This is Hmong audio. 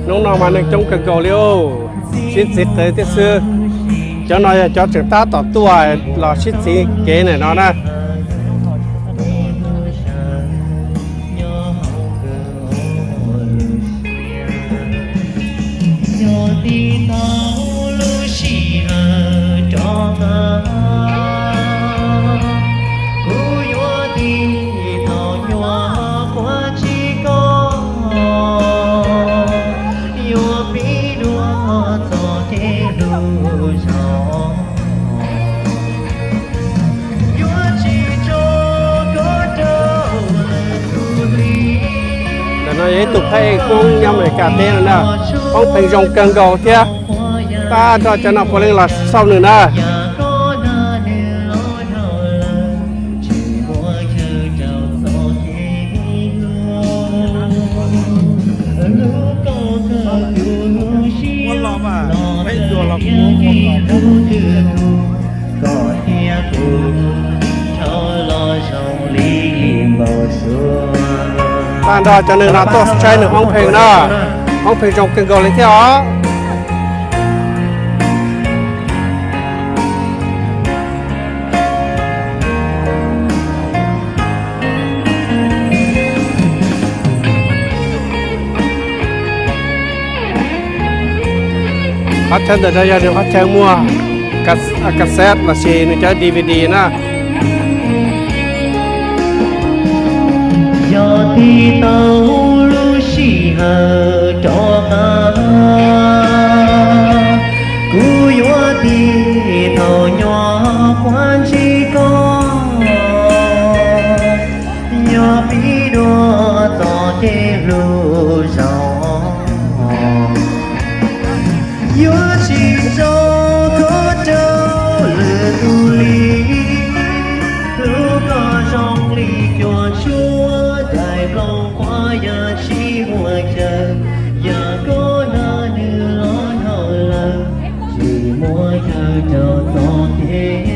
Hnub no mas neeg coob kawg nkaus li, sib txiv qev thiab xwb. Cov no yog cov tseem tab tom tuaj los sib txiv kev ntawm no na. Ntawm no yog ib tug phab ej Hmoob nyob Amelikas teb no na, Hmoob Pheej zoo kawg nkaus thiab. Pab nrog cov no puav leej los xauj nws na. Pab nrog cov neeg no tuaj saib nws Hmoob Pheej na, Hmoob Pheej zoo kawg nkaus li thiab os. Qhov chaw ntawm no yog nws qhov chaw muag cassette los sis nws cov D V D na. Yog tig tau lub sij hawm rov qab, kuv yuav tig thaum nyuam qhuav ntsib koj, yuav pib dua txoj kev hlub zoo. Yuav tsis tso koj rau lwm tus li, hlub koj zoo li cua tshuab, daim nplooj qhuav yog tsis muaj chaw, yog koj nrog nws los dhau lawm, tsis muaj chaw rau txoj kev